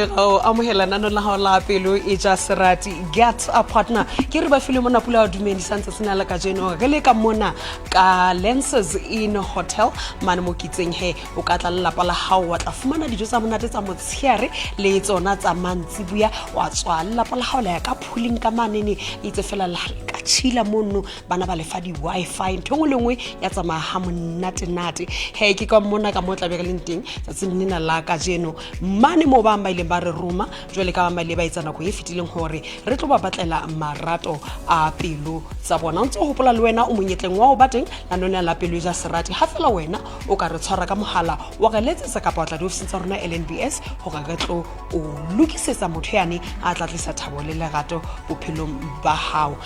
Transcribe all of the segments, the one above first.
Mohi ga o amogela nano la gago la pelo e ja serati get a partner. Ke re ba file mona pula wa dumedisang tsatsing la la kajeno re le ka mona ka Lenses in Hotel mane mo kitseng he o ka tla lelapa la gago wa tla fumana dijo tsa monate tsa motsheare le tsona tsa mantsibuya, wa tswa lelapa la gago la ya ka phuleng ka manene itse fela la ka tšhila mono bana ba lefa di-wifi ntho engwe le nngwe ya tsamaya ga monnatenate. He ke ka mona ka mo tlabe re leng teng tsatsing lena la kajeno mane mo bang ba ileng ba re roma jwale ka bang ba ile ba etsa nako e fetileng gore re tlo ba batlela marato a pelo tsa bona. O ntse o gopola le wena o monyetleng wa o ba teng lanone la pelo ja serati ga fela wena o ka re tshwara ka mogala wa re letsetsa kapa wa tla diofising tsa rona LNBS gore re tlo o lokisetsa motho yane a tla tlisa thabo le lerato bophelong ba gago.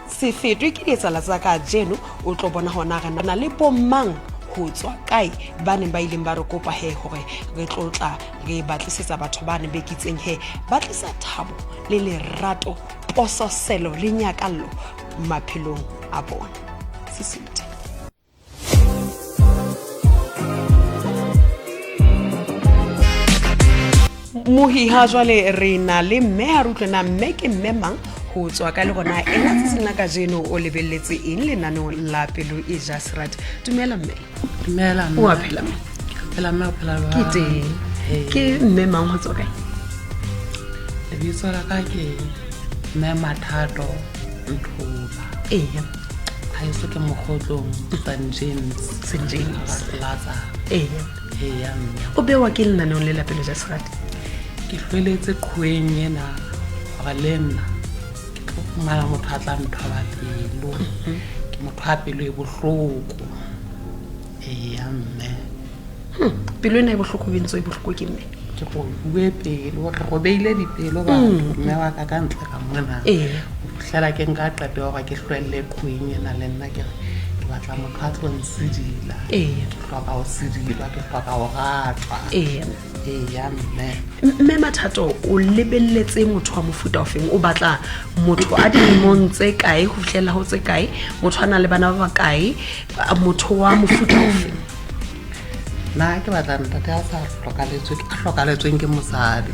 Se fetwe ke dietsala tsa ka jeno, o tlo bona gona re na le bomang ho tswa kae ba neng ba ileng ba re kopa he gore re tlo tla re batlisetsa batho ba neng be kitseng he ba tlisa thabo le lerato, pososelo le nyakallo maphelong a bona. Se suthe. Mohi ha jwale re na le mme ha re utlwe na mme ke mme mang ho tswa ka le gona ena tsatsing la kajeno o lebelletse eng lenaneong la pelo e ja serati. Dumela mme. Dumela mme. O a phela mme? Phela mme, o phela jwang? Ke teng. Ke mme mang ho tswa kae? Lebitso la ka ke mme Mathato Nthoba. Eya. Haeso ke Mokgotlong, St James. St James. Plaza. Eya. Eya mme. O bewa ke lenaneong le la pelo ja serati? Ke hlweletse qhoeng ena gore le nna ke tlo fumana motho a tla nthoba pelo. Ke motho a pelo e bohloko. Eya mme. Pelo ena e bohloko bentso e bohloko ke mme. Ke go bue pelo, re robeile dipelo batho mme wa ka ka ntle ka mona. Ho fihlela ke nka qeto ya hore ke hlwelle qhoeng ena le nna ke re ke batla motho a tlo nsedila. Ke hloka ho sedilwa, ke hloka ho ratwa. Eya mme. Mme Mathato, o lebelletse motho wa mofuta o feng? O batla motho a dilemong tse kae ho fihlela ho tse kae? Motho a nang le bana ba bakae? Motho wa mofuta o feng? Nna ke batla ntate a sa hlokaletsweng ke mosadi.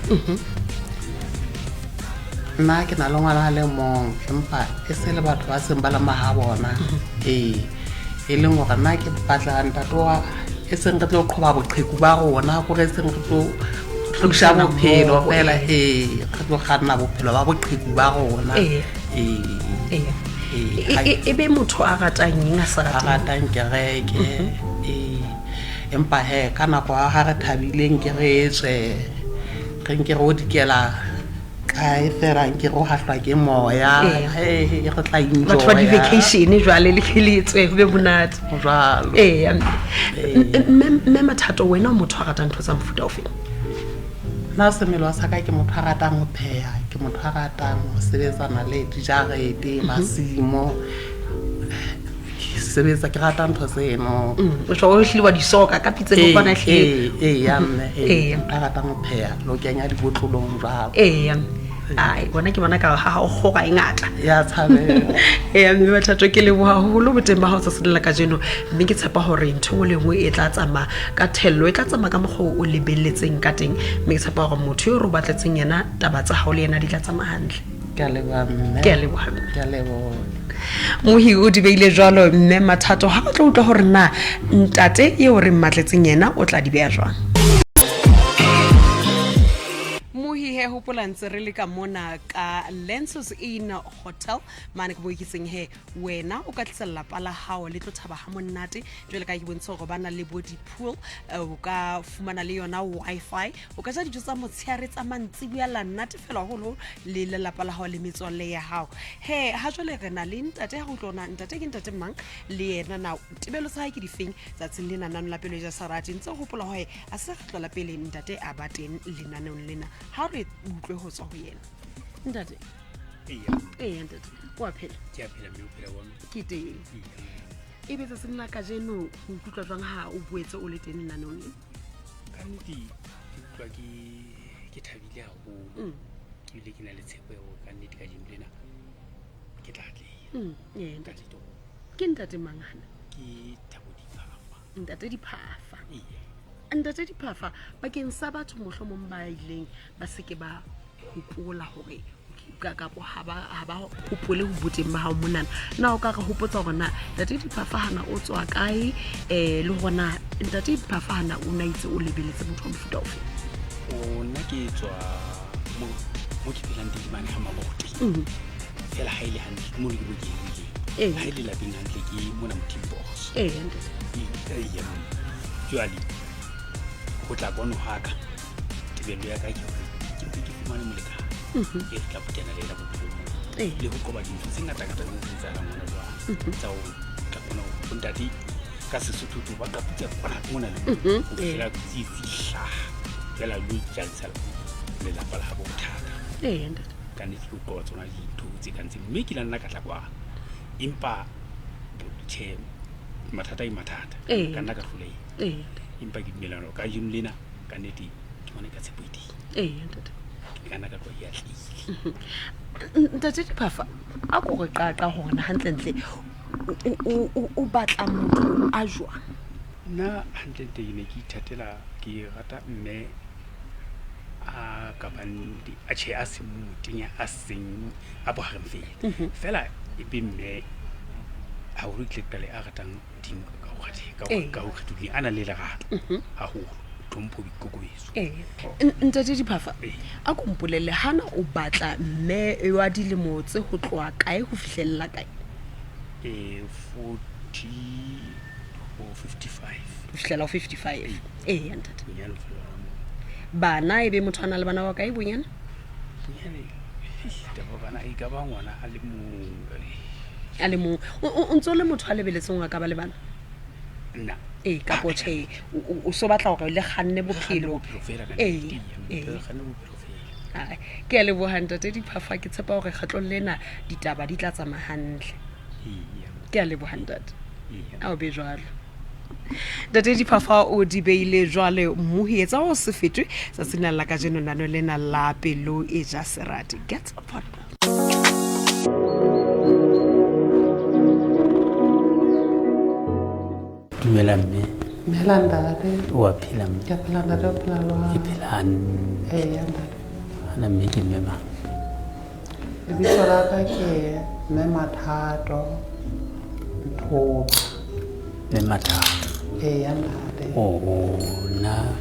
Nna ke na le ngwana a le mong empa e se le batho ba seng ba le maha bona. Ee, e leng hore nna ke batla ntate wa e seng re tlo qhoba boqheku ba rona, kore e seng re tlo thusa bophelo fela. Ee, re tlo kganna bophelo ba boqheku ba rona. Ee. E be motho a ratang eng a sa rateng? A ratang kereke. Ee. Empa he ka nako ya ha re thabileng ke re tswe re nke re o dikela kae fela nke re o hahlwa ke moya, he re tla enjoy. Batho ba di-vacation jwale le ke le tswe ho be monate. Jwalo. Ee. Mme Mathato, wena o motho a ratang ntho tsa mofuta o feng? Nna semelo sa ka ke motho a ratang ho pheha, ke motho a ratang ho sebetsana le dijarete, masimo. Ke sebetsa, ke rata ntho tseno. O tjho o hlile wa di soka ka pitsa go kwana hlile. Ee, ya mme, ee, motho a ratang ho pheha le ho kenya dibotlolong jwalo. Ee. Ai, bona ke bona ka ha o kgoka e ngata. Ya tshabela. Ee, mme Mathato ke leboha haholo boteng ba hao tsatsing la kajeno, mme ke tshepa hore ntho engwe le engwe e tla tsamaya ka thello, e tla tsamaya ka mokgwa o lebelletseng ka teng, mme ke tshepa hore motho eo re o batletseng yena taba tsa hao le yena di tla tsamaya hantle. Ke a leboha mme. Ke a leboha mme. Ke a leboha. Mohi o di beile jwalo mme Mathato, ha re tlo utlwa hore na ntate eo re mmatletseng yena o tla di beha jwang. Mohi he hopola ntse re le ka mona ka Lenses Inn Hotel mane ke boikitseng he wena o ka tlisa lelapa la hao le tlo thaba ha monate jwale ka ke bontshe hore ba na le bo di-pool, o ka fumana le yona wifi, o ka ja dijo tsa motsheare tsa mantsibuya la natefela haholo le lelapa la hao le metswalle ya hao. He ha jwale re na le ntate, ha re utlwa na ntate ke ntate mang le yena na tebelo tsa hae ke difeng tsatsing lena nano la pelo ja serati. Ntse hopola hore a se re tlola pele ntate a ba teng lenaneong lena, ha re utlwe ho tswa ho yena. Ntate. Eya ntate, o a phela? Ke a phela mme, o phela wa mme? Ke teng. E be tsatsing la kajeno ho ikutlwa jwang ha o boetse o le teng lenaneong le? Ka nnete ke utlwa ke thabile haholo. Ebile ke na le tshepo ya hore ka nnete kajeno lena ke tla atleha. Ee, Ka ntate. toro. Ke ntate mang hana? Ke Thabo Diphafa. Ntate Diphafa. Eya. Ntate Diphafa, bakeng sa batho mohlomong ba ileng ba se ke ba hopola hore kapo ha ba hopole ho boteng ba hao monana, na o ka re hopotsa hore na Ntate Diphafa hana o tswa kae, um le hore na Ntate Diphafa hana o na itse o lebeletse motho wa mofuta ofe? Nna ke tswa mo ke phelang teng mane ga Mabote. Fela ha ile hantle ke mo le ke bo ke hirileng. Ha ile lapeng hantle ke mona Mothimposo. Ee, jwale ho tla kwano ha ka tebello ya ka ke hore ke mpe ke fumane molekane e re tla putana le ena bophelong mona, le ho qoba dintho tse ngata-ngata tse etsahalang hona jwale tsa ho tla bona ho ntate ka Sesotho ba qaputsa kwana mona le ho fihlela tsietsi hlaha fela lo ijalisa lelapa la habo bothata. Ka nnete ke ho qoba tsona dintho tse kang tseo, mme ke la nna ka tla kwano, empa tjhe, mathata e mathata ka nna ka hloleha. Empa ke dumellana hore kajeno lena ka nnete ke bona ka tshepo e teng. Ke ka nna ka tloha ke atlehile. Ntate Diphafa, a ko re qaqa hore na hantlentle o batla motho a jwang? Nna hantlentle ke ne ke ithatela, ke rata mme a ka bang a tjhe a seng motenya, a seng a bohareng fela. Fela e be mme haholo ke tle qale a ratang Modimo ka ho kgetholehileng, a nang le lerato haholo, tlhompho, boikokobetso. Ntate Diphafa, a ko mpolelle hana o batla mme wa dilemo tse ho tloha kae ho fihlella kae? 40 ho 55. Ho fihlela ho 55. Ee, ntate. Bana e be motho a na le bana ba kae bonyane? Bonyane, taba bana e ka ba ngwana a le mong. A le mong. O ntso le motho a lebeletseng a ka ba le bana? Nna. Ee, kapo tjhe, o so batla hore le kganne bophelo. Ee, ee. Ke a leboha Ntate Diphafa, ke tshepa hore kgetlong lena ditaba di tla tsamaya hantle. Ke a leboha ntate. A o be jwalo. Ntate Diphafa o di beile jwale mmohi, etsa ho se fetwe tsatsing la kajeno nano lena la pelo e ja serati. Get a partner. Dumela mme. Dumela ntate. O a phela mme? Ke a phela ntate, o phela jwang? Ke phela hantle. Eya ntate. Ana mme ke mme mang? Lebitso la ka ke Mme Mathato Nthoba. Mme Mathato. Eya ntate. Oh, nna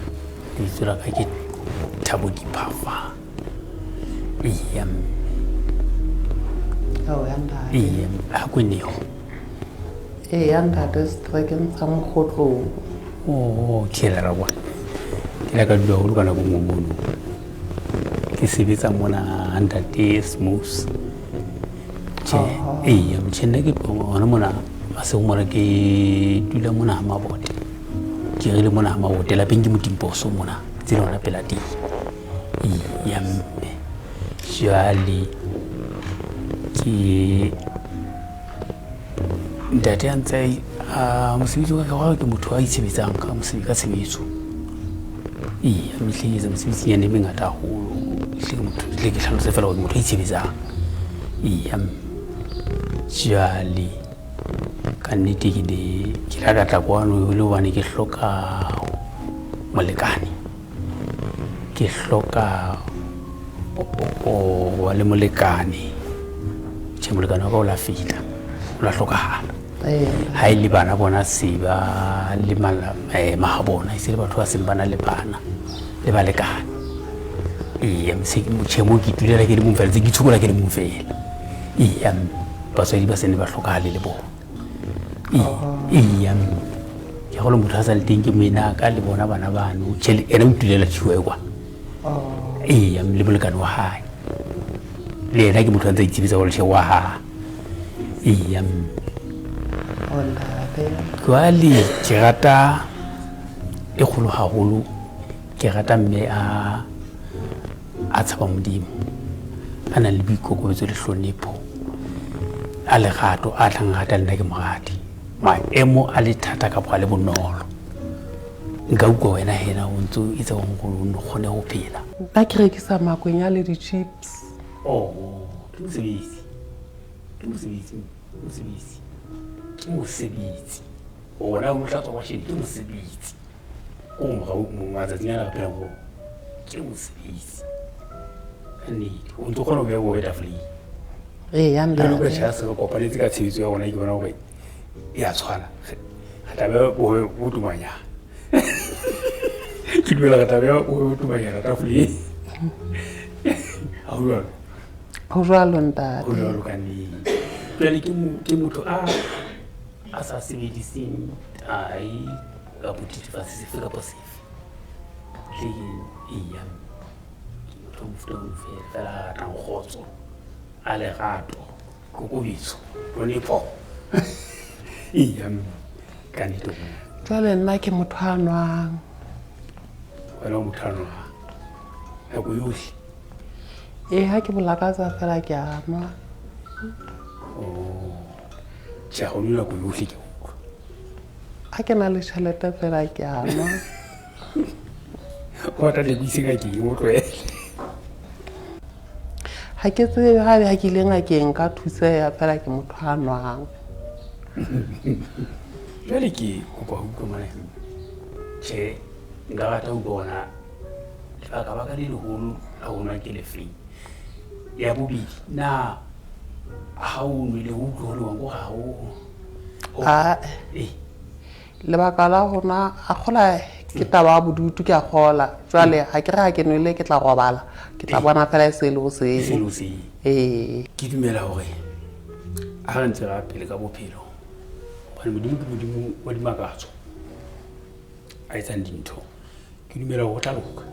lebitso la ka ke Thabo Diphafa. Eya mme. Oh, ya ntate. Eya, ha kweneho. Eya ntate, seterekeng sa Mokgotlong. Oh, ke la bona. Ke la ka dula haholo ka nako nngwe mono. Ke sebetsa mona ntate Smooths. Tjhe, eya, tjhe nna ke hona mona Maseru mona ke dula mona ha Mabote. Ke rile mona ha Mabote, lapeng ke Motimposo mona, tsela hona pela teng. Eya mme. Jwale ke ntate a ntse a mosebetsi wa ka ke motho a itshebetsang ka mosebetsi ka tshebetso. Eya, mehleng etsa mosebetsi nyane e mengata haholo. Ehlile motho tle ke hlalose fela hore motho a itshebetsang. Eya mme. Jwale ka nnete ke ne ke la ka tla kwano le hobane ke hloka molekane. Ke hloka ho ba le molekane. Tjhe, molekane wa ka o la fihla, o la hlokahala. Ha e le bana bona se ba le mahabona, e se le batho ba seng ba na le bana le balekane. Eya, tjhe, moo ke itulela ke le mong fela, ntse ke itshokola ke le mong fela. Eya, batswadi ba se ne ba hlokahale le bona. Eya, ke golo motho a sa le teng ke moena ka le bona bana bano. Tjhe, ena o itulela tjhiwa e kwa. Eya, le molekane wa hae. Le yena ke motho a ntse a itsebetsa hore tjhe wa hae. Eya. Jwale ke rata e kgolo haholo, ke rata mme a tshaba Modimo, a nang le boikokobetso le hlonepho, a lerato, a tlang rata le nna ke morati. Maemo a le thata kapa a le bonolo. Nka utlwa wena hena o ntso etsa hore o kgone ho phela. Nna ke rekisa makwenya le di-chips. Oh, ke mosebetsi. Ke mosebetsi, mosebetsi. Ke mosebetsi. Ona o tla tswa washene, ke mosebetsi. O morao matsatsing a re phelang go ke mosebetsi ka nnete o ntse o kgona go beya bobe tafoleng. Eya Jalo ka ntate. tjha se re kopanetse ka tshebetso ya rona, ke bona hore e a tshwana. Re tla beha bohobe bo tumanyana. Ke dumela re tla beha bohobe bo tumanyana tafoleng. Ha ho jwalo? Ho jwalo Ho ntate. jwalo ka nnete. Jwale ke motho a sa sebediseng tae kapa thethefatsi sefe kapa sefe. Le eya, ke motho wa mofuta oo fela, fela a ratang kgotso, a lerato, kokobetso, tlhonepho. Eya, ka nnete ho. Jwale nna ke motho a nwang. Wena o motho a nwang nako yohle? Ee, ha ke bolakatsa fela ke a nwa. Oh, tjhe, ha o nwe nako yohle ke utlwa. Ha ke na le tjhelete fela ke a nwa. O batla tle ke ise ngakeng o tlohele? Ha ke tsebe haebe ha ke ile ngakeng nka thuseha, fela ke motho a nwang. Jwale ke kopa ho utlwa mona. Tjhe, nka rata ho utlwa hore lebaka baka le leholo la ho nwa ke lefeng. Ya bobedi, na ha o nwele ho utlwa ho le jwang? Kore ha o Ae. Eh. Lebaka la ho nwa a kgola ke taba ya bodutu, ke a kgola. Jwale ha ke re ha ke nwele ke tla robala, ke tla bona fela e se e le hoseng. E se le hoseng. Ee. Ke dumela hore ha re ntse re ya pele ka bophelo, hobane Modimo ke Modimo wa dimakatso a etsang dintho. Ke dumela hore o tla loka.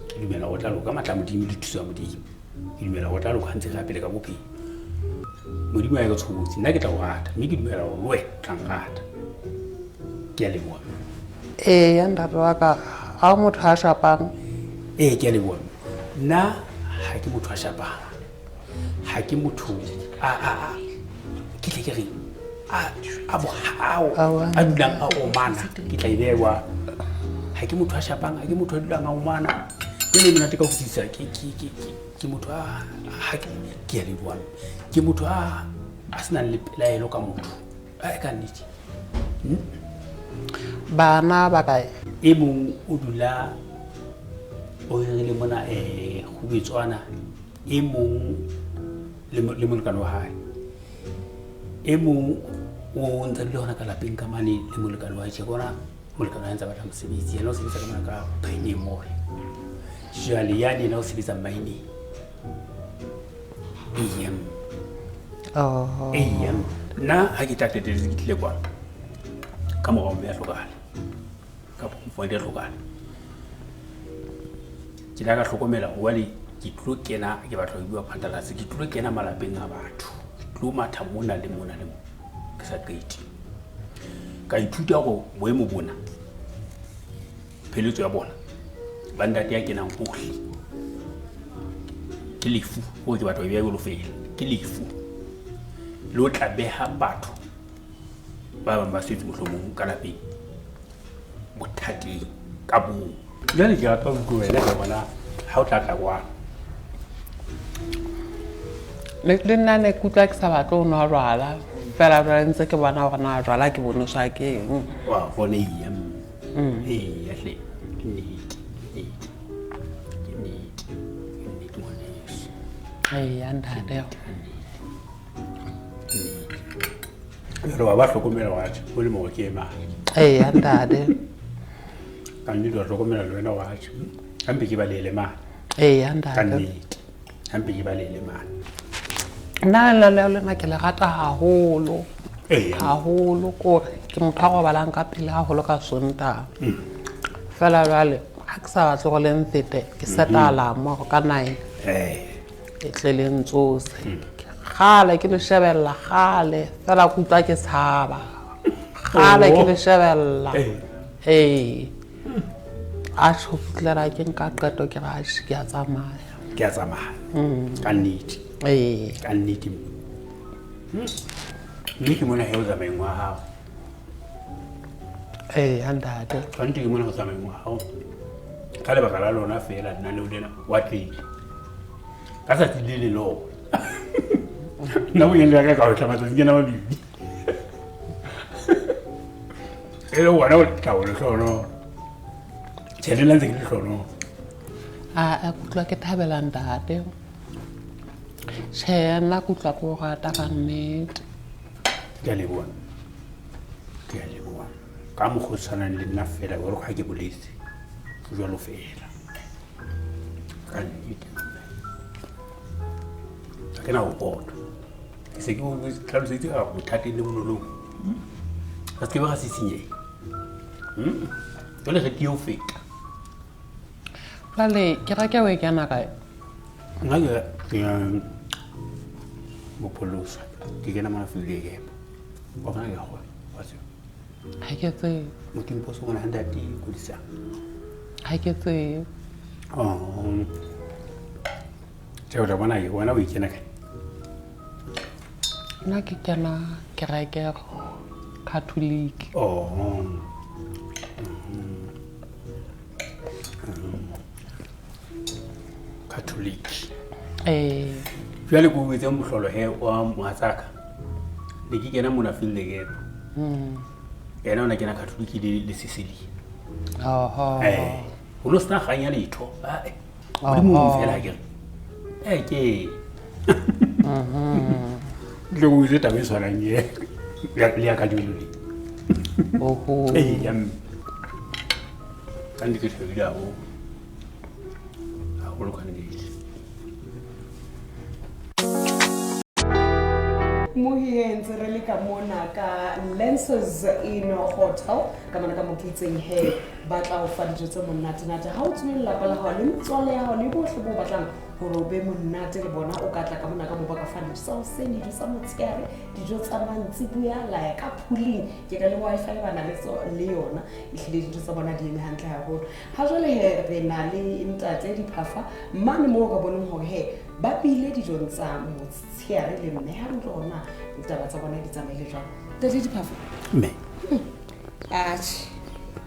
Ke dumela hore o tla loka matla a Modimo le thuso ya Modimo. Ke dumela hore o tla loka ha ntse re ya pele ka bophelo. Modimo a ye re tshobotsi, nna ke tla o rata, mme ke dumela hore le wena o tla nrata. Ke a leboha. Eya ntate wa ka, ha o motho a shapang? Ee, ke a leboha. Nna ha ke motho a shapang. Ha ke motho a ke tle ke reng a bohao, a dulang a omana, ke tla e beha jwang? Ha ke motho a shapang, ha ke motho a dulang a omana. Jwale e monate ka ho fetisisa, ke motho a ha ke, ke a leboha. Ke motho a senang le pelaelo ka motho. Ai, ka nnete. Bana ba kae? E mong o dula o hirile mona Kgubetswana, e mong le molekane wa hae. E mong o ntse dula hona ka lapeng ka mane le molekane wa hae. Tjhe, ke bona molekane wa hae ntse a batla mosebetsi. Yena o sebetsa ka mona ka Pioneer Mall. Jwale yane yena o sebetsa mining. Eya. Oh. Eya. Nna ha ke tla qetelletse ke tlile kwano ka morao mme a hlokahala, kapa mofumahadi a hlokahala, ke la ka hlokomela hore jwale ke tlo kena, ke batla ho bua phatlalatse, ke tlo kena malapeng a batho, ke tlo matha mona le mona le mona ke sa qete. Ka ithuta hore boemo bona, pheletso ya bona ba ntate ya kenang hohle ke lefu, hore ke batla ho e beha jwalo fela, ke lefu le ho tla beha batho ba bang ba setse mohlomong ka lapeng bothateng ka bong. Jwale ke rata ho utlwa wena ke bona ha o tla tla kwano. Le nna ne ke utlwa ke sa batle ho nwa jwala, fela jwale ntse ke bona hore na jwala ke boneswa ke eng. Wa bona, eya. Eya hle, ke nnete, nnete. Ke nnete, ke nnete ngwaneso. Eya ntate. Jwale wa ba hlokomela wa tjho, o le moro ke e mane. Eya ntate. Ka nnete wa hlokomela le wena wa tjho. Hampe ke balehele mane. Eya ntate. Ka nnete. Hampe ke balehele mane. Nna lenaneo lena ke le rata haholo. Eya. Haholo kore ke motho a robalang ka pele haholo ka Sontaha. Fela jwale ha ke sa batle hore le nfete, ke seta alarm hore ka 9. E tle le ntsose. Kgale ke le shebella kgale, fela ke utlwa ke tshaba. Kgale ke le shebella. Ee. A tjho fihlela ke nka qeto ke re, atjhe, ke a tsamaya. Ke a tsamaya. Ka nnete. Ee. Ka nnete. Mme ke mona he o tsamayeng wa hao. Ee, ntate. Ka nnete ke mona ho tsamayeng wa hao. Ka lebaka la lona feela lenaneo lena wa tlile. Ka tsatsi le le lona. Nna bonyane ba ka ka otla matsatsi ke na mabedi. E le wena o tla o lehlohonolo. Tjhe, le nna ntse ke lehlohonolo. A ke utlwa ke thabela ntate. Tjhe, nna ke utlwa ke o rata ka nnete. Ke a leboha. Ke a leboha. Ka mokgwa o tshwanang le nna feela jwalo ka ha ke boletse. Jwalo feela. Ka nnete. Ha ke na ho pota. Ke se ke o tlhalosetse ka bothateng le bonolong. Re se ke be ra sisinyeha. Jwale re tiye ho feta. Jwale kereke o e kena kae? Nna ke ke mopholosa. Ke kena mona Villekepe. Wa bona ke a kgolwa. Wa tseba. Ha ke tsebe. Motimposo ngwana ha ntate Kodisang. Ha ke tsebe. Oh. Tjhe, o tla bona ke wena o e kena kae? Nna ke kena kereke Catholic. Oh. Catholic. Ee. Jwale ke o etse mohlolo he wa mohatsaka. Ne ke kena mona Villekepe. Yena o na kena Catholic le Cecilia. Oho. Eh. Ho no sena kgang ya letho. Ae. Modimo o fela akere. Eh ke. Tle o itse taba e tshwanang ye. Le ya kajeno le. Oho. Ee, ya mme. Ka nnete ke thabile haholo. Haholo ka nnete. Mohi ntse re le ka mona ka Lenses in Hotel ka mona ka mo ke itseng he ba tla o fa dijo tse monate-nate ha o tswile lelapa la hao le metswalle ya hao le bohle bo batlang hore o be monate le bona o ka tla ka mona ka mo ba ka fa dijo tsa hoseng dijo tsa motshehare dijo tsa mantsiboya la ya ka phooling ke ka le wifi ba na le le yona ehlile dintho tsa bona di eme hantle haholo ha jwale he re na le ntate Diphafa mane moo ka boneng hore he ba bile dijong tsa motshehare le mme ha re utlwa hore na ditaba tsa bona di tsamaile jwang. Ntate Diphafa. Mme. Atjhe.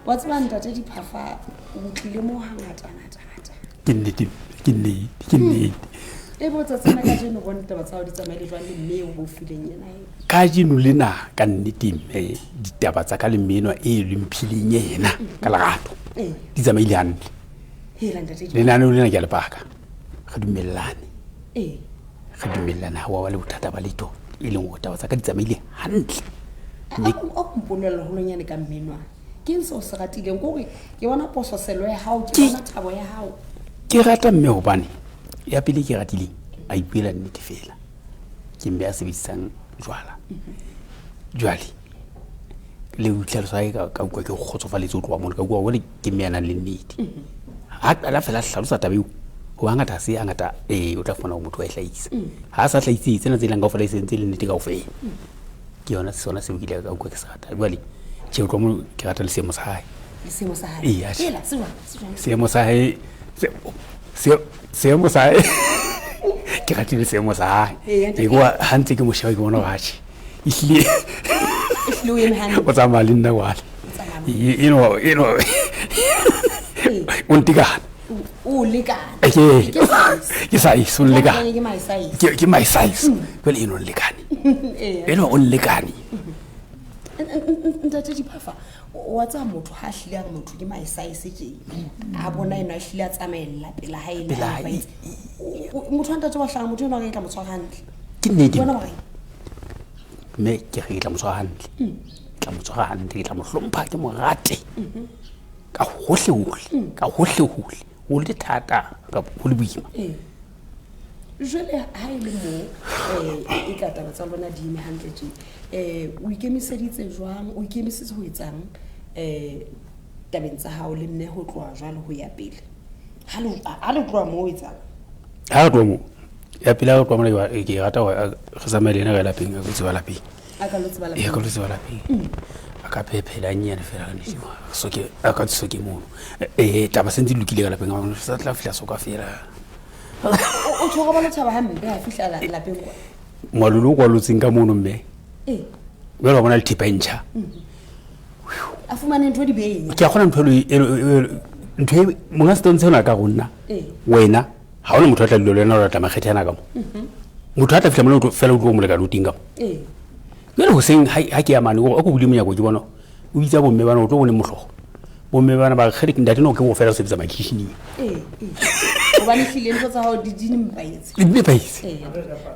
Wa tseba ntate Diphafa o tlile mo hangata ngata ngata. Ke nnete, ke nnete, ke nnete. E botsa tsena kajeno bone ditaba tsa hao di tsamaile jwang le mme o bo fileng yena e. Kajeno lena ka nnete mme ditaba tsa ka le mme enwa e le mphileng yena ka lerato. Di tsamaile hantle. Hela ntate Diphafa. Lenaneo lena ke a le paka. Re dumellane. Ee. Re dumellane ha wa ba le bothata ba letho e leng hore taba tsa ka di tsamaile hantle. A ko mpolelle holonyane ka mme enwa. Ke eng seo se ratileng? Ke hore ke bona pososelo ya hao, ke bona thabo ya hao. Ke rata mme hobane ya pele ke ratileng a ipuela nnete fela. Ke mme a sebedisang jwala. Jwale le utlwa sa ka ka utlwa ke kgotsofaletse ho tloha mono ka utlwa hore ke mme a nang le nnete. Ha qala fela hlalosa taba eo ho ba ngata se ngata o tla fumana hore motho wa e hlahisa. Ha a sa hlahise tsena tse leng kaofela e sentse le nnete kaofela. Ke yona sona seo ke ile ka utlwa ke se rata. Jwale tjhe ho tloha mono ke rata le seemo sa hae. Le seemo sa hae. Ee, atjhe. Hela, se jwang, se jwang? Seemo sa hae, seemo sa hae. Ke ratile seemo sa hae. Ee, Ke kwa ha ntse ke mo sheba ke bona hore atjhe. Ehlile. Ehlile o eme hantle. O tsamaya le nna jwale. O tsamaya le Eno, eno. Ee. O ntekane. O lekane. Ke Ke size. Ke size, o nlekane. Ke my size. Ke my size. Jwale eno o nlekane. Ee. Eno o nlekane. Ntate Diphafa, wa tseba motho ha hlile a re motho ke my size tje. A bona eno a hlile a tsamaella pela hae le Pela ha hae. nepahetse. Motho wa ntate wa hlaha, motho enwa re tla mo tshwara hantle. Ke nnete. Wena wa reng? Mme ke re ke tla mo tshwara hantle. Ke tla mo tshwara hantle, ke tla mo hlompha, ke mo rate. Ka hohle hohle, ka hohle hohle. Ho le thata kapa ho le boima. Ee. Jwale ha e le moo e ka taba tsa lona di eme hantle tje. O ikemiseditse jwang? O ikemiseditse ho etsang tabeng tsa hao le mme ho tloha jwale ho ya pele? Ha le tloha moo o etsang? Ha re tloha moo, ya pele ha re tloha mona ke rata hore re tsamaye le yena re ye lapeng, a ka tseba lapeng. A ka lo tseba lapeng. Ee, a ka lo tseba lapeng. A ka phephela nyane fela ka nnete. Soke, a ka soke mono. Taba se ntse di lokile ka lapeng, ha sa tla fihla soka fela. O tshwara ba lethaba hampe ha fihla lapeng kwa. Moalolo o kwalotseng ka mono mme. Ee. Jwale wa bona le thepa e ntjha. A fumane ntho di benya. Ke a kgona ntho ntho e monga setong sena ka go nna. Ee. Wena ha hona motho a tla dula le wena o tla makgethe ana ka mo. Motho a tla fihla mona o tlo fela o tlo molekane o teng ka mo. Ee. Jwale hoseng ha ke ya mane, o ko bule monyako ke bona o bitsa bomme bana o tlo bone mohlogo. Bomme bana ba re ntate no ke bo fela o sebetsa makitjheneng. Ee, ee. Gobane hlile ntho tsa gago di di nepaetse. Di nepaetse. Ee,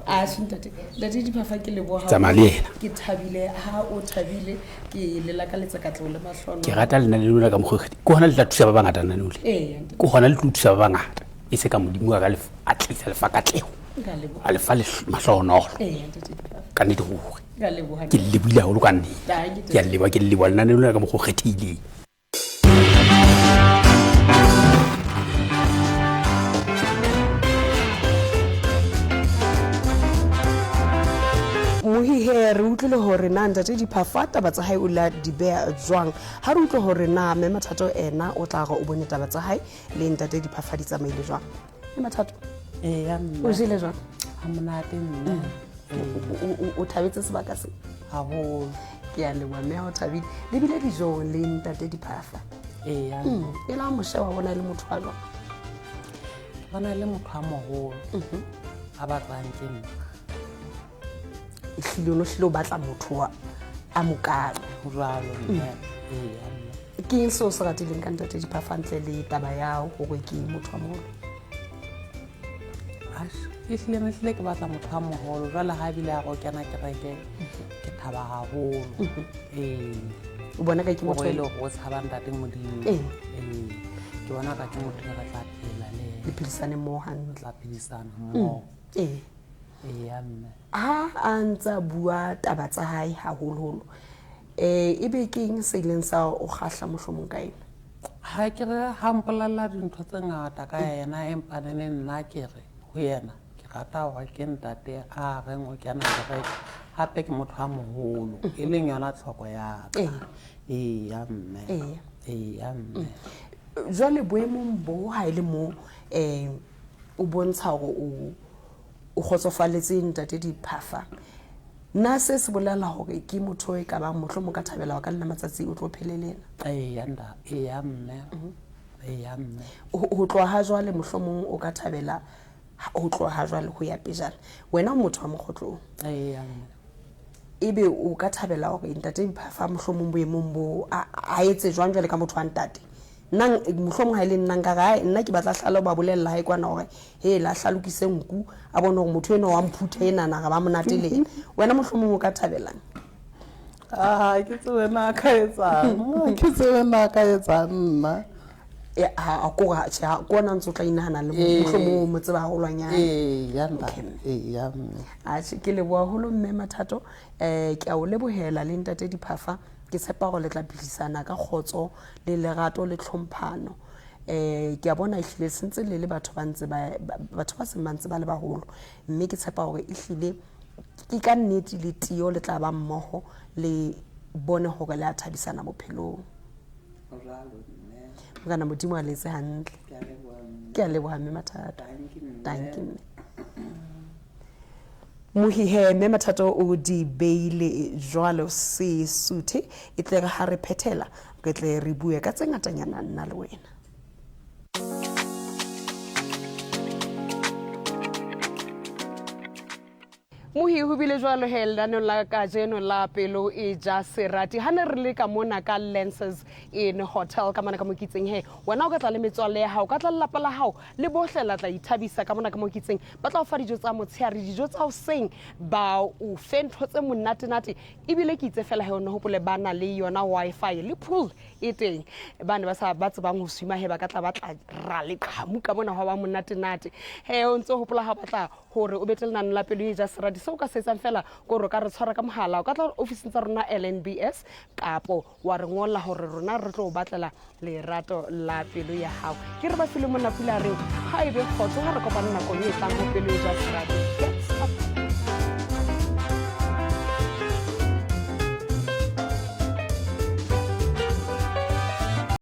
a se ntate. Ntate Diphafa ke leboga. Tsamaya le yena. Ke thabile ha o thabile ke le lakaletsa katlego le mahlono. Ke rata lena le lona ka mokgwa o kgethehileng. Ke hona le tla thusa ba bangata lenaneo le. Ee, ntate. Ke hona le tlo thusa ba bangata. E se ka Modimo a ka le atlehisa lefa katleho. Ka leboga. A lefa mahlohonolo. Ee, ntate Diphafa. Ka nnete ruri. Ka leboga. Ke le lebohile haholo ka nnete. Dankie, ntate. Ke a leboha, ke leboha lenaneo lena ka mokgwa o kgethehileng. Mohihe re utlwile hore na ntate Diphafa taba tsa hae o la di beha jwang. Ha re utlwe hore na mme Mathato ena o tla re o bone taba tsa hae le ntate Diphafa di tsamaile jwang. Mme Mathato, Eya mme. o jele jwang? Ha monate mme. O thabetse sebaka se? Haholo. Ke a leboha mme ha o thabile. Le bile dijong le ntate Diphafa. Eya. E la moshe wa bona e le motho wa jwang? Ke bona e le motho a moholo. A batlwang ke nna. Ehlile o no hlile o batla motho wa a mokalo. Ho jwalo mme. Eya mme. Ke eng seo se ratileng ka ntate Diphafa ntle le taba ya hore ke motho a moholo? Ehlile ne hlile ke batla motho a moholo jwale ha ebile a re o kena kereke ke thaba haholo. Ee. O bona ka ke motho Hore e le hore o tshaba ntate Modimo. Ee. Ee. Ke bona ka ke motho e re tla phela le yena. Le phedisane mmoho hantle. Re tla phedisana mmoho. Ee. Eya mme. Ha a ntse a bua taba tsa hae haholoholo, ebe ke eng se ileng sa o kgahla mohlomong ka ena? Ha ke re ha mpolella dintho tse ngata ka yena, empa ne ne nna ke re ho yena ke rata hore ke ntate a reng o kena kereke, hape ke motho a moholo, e leng yona tlhoko ya ka. Eya mme. Eya mme. Jwale boemong bo ha e le mo o bontsha hore o kgotsofaletse ntate Diphafa, na se se bolela hore ke motho e ka bang mohlomong ka thabela ka lena matsatsi o tlo phele le yena? Eya nda, eya mme. Eya mme. Ho tloha ha jwale mohlomong o ka thabela ho tloha ha jwale ho ya pejana. Wena o motho wa mokgotlong. Eya mme. Ebe o ka thabela hore ntate Diphafa mohlomong boemong bo a etse jwang jwale ka motho wa ntate? Nna mohlomong ha e le nna nka re, hai, nna ke batla hlala o ba bolella hae kwana hore he la hlalokise nku a bone hore motho enwa wa mphutha enana ga ba monate le yena. Wena mohlomong o ka thabelang? Ah, ke tsebe na ka etsang. Ke tsebe na ka etsang nna. Ha, ko ha, tjhe, ha, ko ona ntse o tla inahana le mohlomong o mo tseba haholwanyane. Ee, ya nna. Okay. Ee, ya mme. Atjhe, ke leboha haholo mme Mathato. Ke a o lebohela le ntate Diphafa. Ke tshepa hore le tla phedisana ka kgotso le lerato le tlhomphano. Ke a bona ehlile sentse le le batho ba ntse ba, batho ba seng ba ntse ba le baholo, mme ke tshepa hore ehlile ke ka nnete le tiyo le tla ba mmoho le bone hore le a thabisana bophelong. Morena Modimo a le etse hantle. Ke a leboha mme Mathato. Dankie mme. Mohihe mme Mathato o di beile jwalo se suthe, e tle re ha re phethela re tle re bue ka tse ngatanyana nna le wena. Mohi ho bile jwalo he lenaneong la kajeno la Pelo e ja Serati. Ha ne re le ka mona ka Lenses in Hotel ka mona ka mo kitseng he, wena o ka tla le metswalle ya hao, ka tla lelapa la hao le bohle la tla ithabisa ka mona ka mo kitseng. Ba tla o fa dijo tsa motshehare, dijo tsa hoseng, ba o fe ntho tse monatenate. Ebile ke itse fela he o ne hopole ba na le yona Wi-Fi le pool e teng. Ba ne ba sa ba tsebang ho swima he ba ka tla ba tla ra le qhamu ka mona hwa ba monatenate. He o ntse hopola ha o batla hore o bete lenane la Pelo e ja Serati, seo o ka se etsang fela ke hore o ka re tshwara ka mohala, o ka tla ofising tsa rona LNBS kapo wa re ngolla hore rona re tlo o batlela lerato la pelo ya hao. Ke re ba file monna pula reng ha ebe kgotso ha re kopane nakong e tlang ho Pelo e ja Serati.